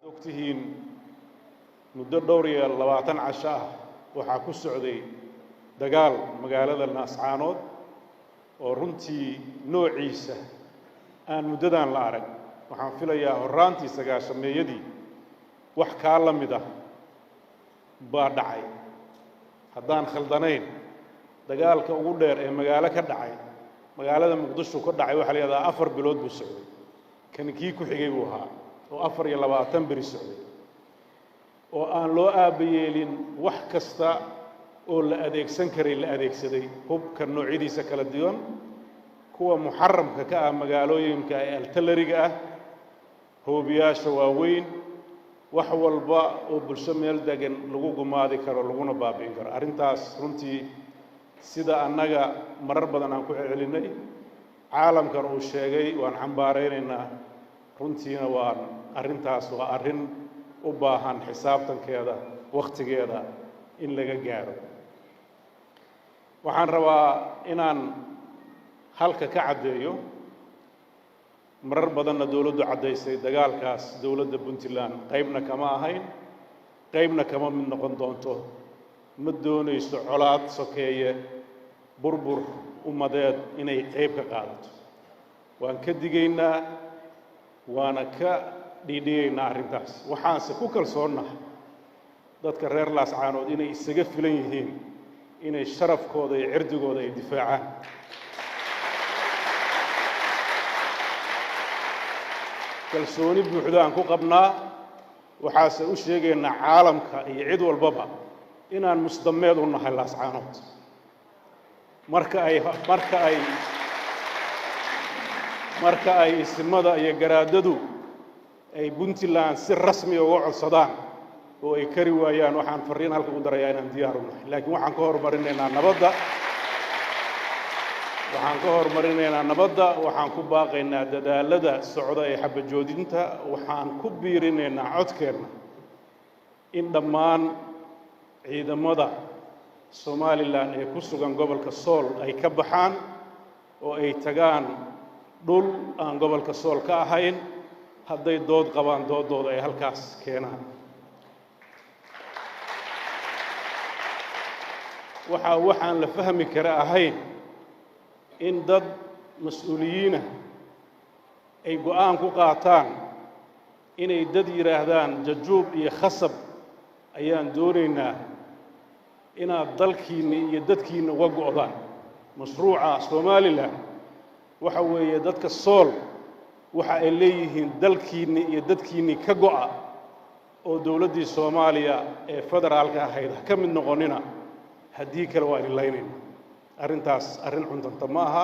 Ogtihiin, muddo dhowr iyo labaatan casho ah waxaa ku socday dagaal magaalada Laascaanood oo runtii noociisa aan muddadan la arag. Waxaan filayaa horraantii sagaashameeyadii wax kaa la mid ah baa dhacay, haddaan khaldanayn. Dagaalka ugu dheer ee magaalo ka dhacay, magaalada Muqdisho ka dhacay, waxaa la yidhahdaa 4 bilood buu socday. Kan kii ku xigay buu ahaa oo 24 beri socday, oo aan loo aabbayeelin, wax kasta oo la adeegsan karay la adeegsaday, hubka noocyadiisa kala duwan, kuwa muxaramka ka ah magaalooyinka ee artillery-ga ah, hoobiyaasha waaweyn, wax walba oo bulsho meel degan lagu gumaadi karo laguna baabi'in karo. Arrintaas runtii, sida annaga marar badan aan ku celcelinay, caalamkan uu sheegay, waan cambaaraynaynaa. Runtiina waan arrintaas waa arrin u baahan xisaabtankeeda wakhtigeeda in laga gaaro. Waxaan rabaa inaan halka ka caddeeyo, marar badanna dowladdu caddaysay, dagaalkaas dowladda Puntland qaybna kama ahayn, qaybna kama mid noqon doonto. Ma doonayso colaad sokeeye, burbur ummadeed inay qayb ka qaadato. Waan ka digaynaa, waana ka dhiidhigaynaa arrintaas. Waxaanse ku kalsoonnahay dadka reer Laascaanood inay isaga filan yihiin inay sharafkooda iyo cirdigooda ay difaacaan. Kalsooni buuxda aan ku qabnaa. Waxaase u sheegaynaa caalamka iyo cid walbaba inaan musdameed u nahay Laascaanood marka ay isimada iyo garaadadu ay Puntland si rasmiya uga codsadaan oo ay kari waayaan. Waxaan farriin halka u darayaa inaan diyaar u nahay, laakiin waxaan ka hormarinaynaa nabadda, waxaan ka hormarinaynaa nabadda. Waxaan ku baaqaynaa dadaalada socda ee xabajoodinta. Waxaan ku biirinaynaa codkeenna in dhammaan ciidamada Somaliland ee ku sugan gobolka Sool ay ka baxaan oo ay tagaan dhul aan gobolka Sool ka ahayn. Hadday dood qabaan, doodooda ay halkaas keenaan. Waxaan la fahmi kara ahayn in dad mas-uuliyiinah ay go'aan ku qaataan inay dad yidhaahdaan jajuub iyo khasab ayaan doonaynaa inaad dalkiinna iyo dadkiinna uga go'daan. Mashruuca Somaliland waxa weeye dadka Sool waxa ay leeyihiin dalkiinni iyo dadkiinnii ka go'a oo dowladdii Soomaaliya ee federaalka ahayd ha ka mid noqonina, haddii kale waa idin laynayna. Arrintaas arrin cuntanta ma aha,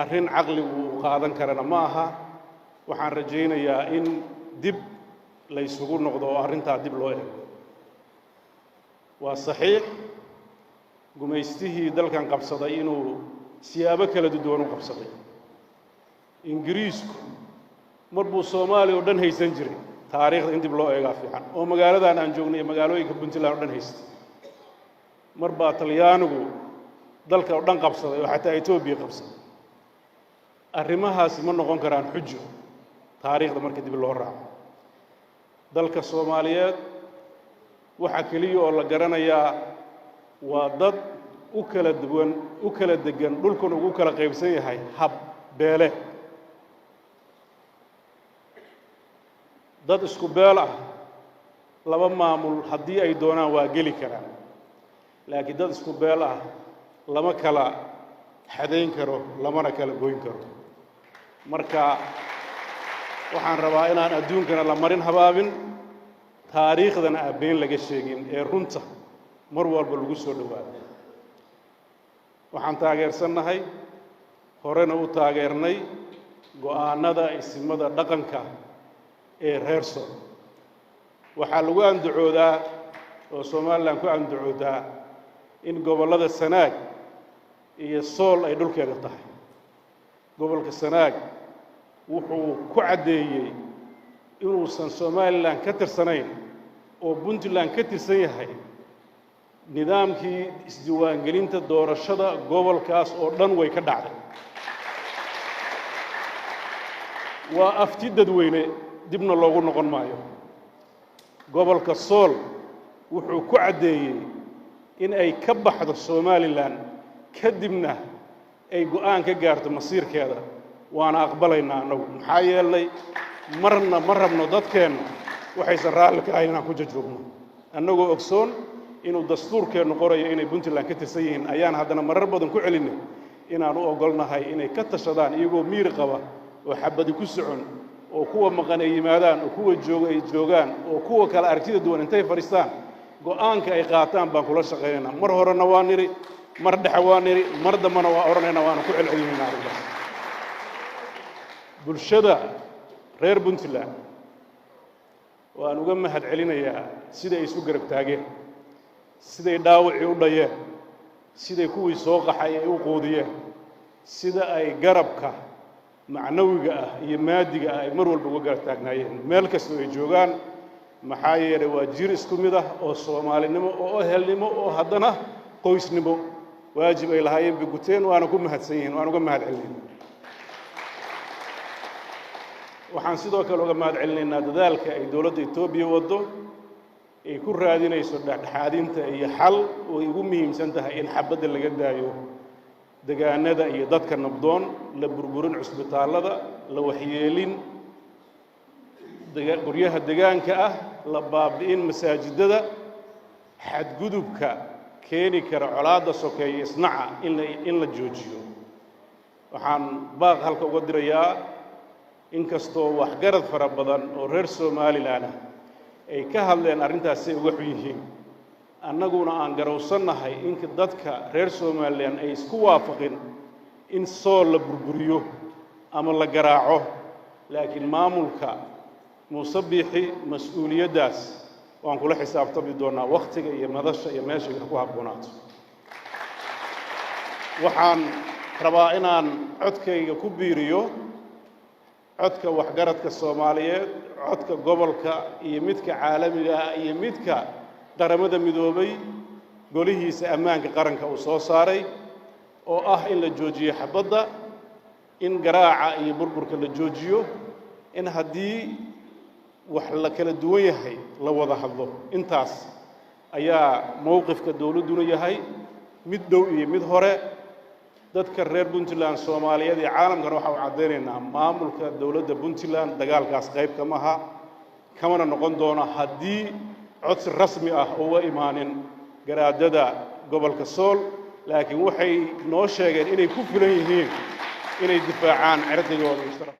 arrin caqligu uu qaadan karana ma aha. Waxaan rajaynayaa in dib laysugu noqdo oo arrintaa dib loo eego. Waa saxiix gumaystihii dalkan qabsaday inuu siyaabo kala duwan u qabsaday. Ingiriisku mar buu Soomaaliya oo dhan haysan jiray. Taariikhda in dib loo eegaa fiican, oo magaaladan aan joognay iyo magaalooyinka Puntland o dhan haystay. Mar baa Talyaanigu dalka oo dhan qabsaday oo xataa Etoobiya qabsaday. Arrimahaasi ma noqon karaan xujo taariikhda marka dib loo raaco. Dalka Soomaaliyeed waxaa keliya oo la garanayaa waa dad u kala duwan, u kala degan, dhulkuna ugu kala qaybsan yahay hab beele. Dad isku beel ah laba maamul haddii ay doonaan waa geli karaan, laakiin dad isku beel ah lama kala xadayn karo, lamana kala goyn karo. Marka waxaan rabaa inaan adduunkana la marin habaabin, taariikhdana aan been laga sheegin ee runta mar walba lagu soo dhowaado. Waxaan taageersannahay, horena u taageernay, go'aanada isimada dhaqanka ee reer Sool. Waxaa lagu andacoodaa oo Somaliland ku andacoodaa in gobollada Sanaag iyo Sool ay dhulkeeda tahay. Gobolka Sanaag wuxuu ku caddeeyey inuusan Somaliland ka tirsanayn oo Puntland ka tirsan yahay. Nidaamkii isdiiwaangelinta doorashada gobolkaas oo dhan way ka dhacday, waa afti dadweyne, dibna loogu noqon maayo. Gobolka Sool wuxuu ku caddeeyey in ay ka baxdo Somalilan, kadibna ay go'aan ka gaarto masiirkeeda, waana aqbalaynaa annagu. Maxaa yeelay, marna ma rabno dadkeenna waxaysan raalli ka ahayn inaan ku jajoogno. Annagoo ogsoon inuu dastuurkeennu qorayo inay Puntland ka tirsan yihiin, ayaan haddana marar badan ku celinay inaan u ogolnahay inay ka tashadaan iyagoo miir qaba oo xabadi ku socon, oo kuwa maqan ay yimaadaan, oo kuwa jooga ay joogaan, oo kuwa kale aragtida duwan intay fadhiistaan go'aanka ay qaataan baan kula shaqaynaynaa. Mar horena waa nidhi, mar dhexe waa nidhi, mar dambena waa odhanaynaa, waana ku celcelinaynaa arrintaas. Bulshada reer Puntland waan uga mahad celinayaa siday isu garab taageen, siday dhaawacii u dhayeen, siday kuwii soo qaxay ay u quudiyeen, sida ay garabka macnawiga ah iyo maadiga ah ay mar walba uga garab taagnaayeen meel kastoo ay joogaan. Maxaa yeelay, waa jir isku mid ah oo soomaalinimo oo ehelnimo oo haddana qoysnimo, waajib ay lahaayeen bay guteen, waana ku mahadsan yihiin, waan uga mahad celinayna. Waxaan sidoo kale uga mahad celinaynaa dadaalka ay dowladda Etoobiya waddo ay ku raadinayso dhexdhexaadinta iyo xal, oo ay ugu muhiimsan tahay in xabadda laga daayo degaanada iyo dadka nabdoon, la burburin cusbitaallada, la waxyeelin guryaha degaanka ah, la baabi'in masaajidada, xadgudubka keeni kara colaadda sokeeye isnaca in la joojiyo. Waxaan baaq halka uga dirayaa, inkastoo waxgarad fara badan oo reer Somalilan ah ay ka hadleen arrintaas say uga xun yihiin, annaguna aan garowsannahay in dadka reer Somalilan ay isku waafaqin in Sool la burburiyo ama la garaaco, laakiin maamulka Muuse Biixi mas-uuliyaddaas waan kula xisaabtami doonnaa wakhtiga iyo madasha iyo meesha ku habboonaato. Waxaan rabaa inaan codkayga ku biiriyo codka waxgaradka Soomaaliyeed, codka gobolka iyo midka caalamiga ah iyo midka Qaramada Midoobay golihiisa ammaanka qaranka uu soo saaray, oo ah in la joojiyo xabadda, in garaaca iyo burburka la joojiyo, in haddii wax la kala duwan yahay la wada hadlo. Intaas ayaa mowqifka dowladduna yahay, mid dhow iyo mid hore. Dadka reer Puntland, Soomaaliyeed iyo caalamkana waxa u caddaynaynaa maamulka dowladda Puntland dagaalkaas qayb kama aha, kamana noqon doono haddii codsi rasmi ah uga imaanin garaadada gobolka Sool. Laakiin waxay noo sheegeen inay ku filan yihiin inay difaacaan cirdigooda.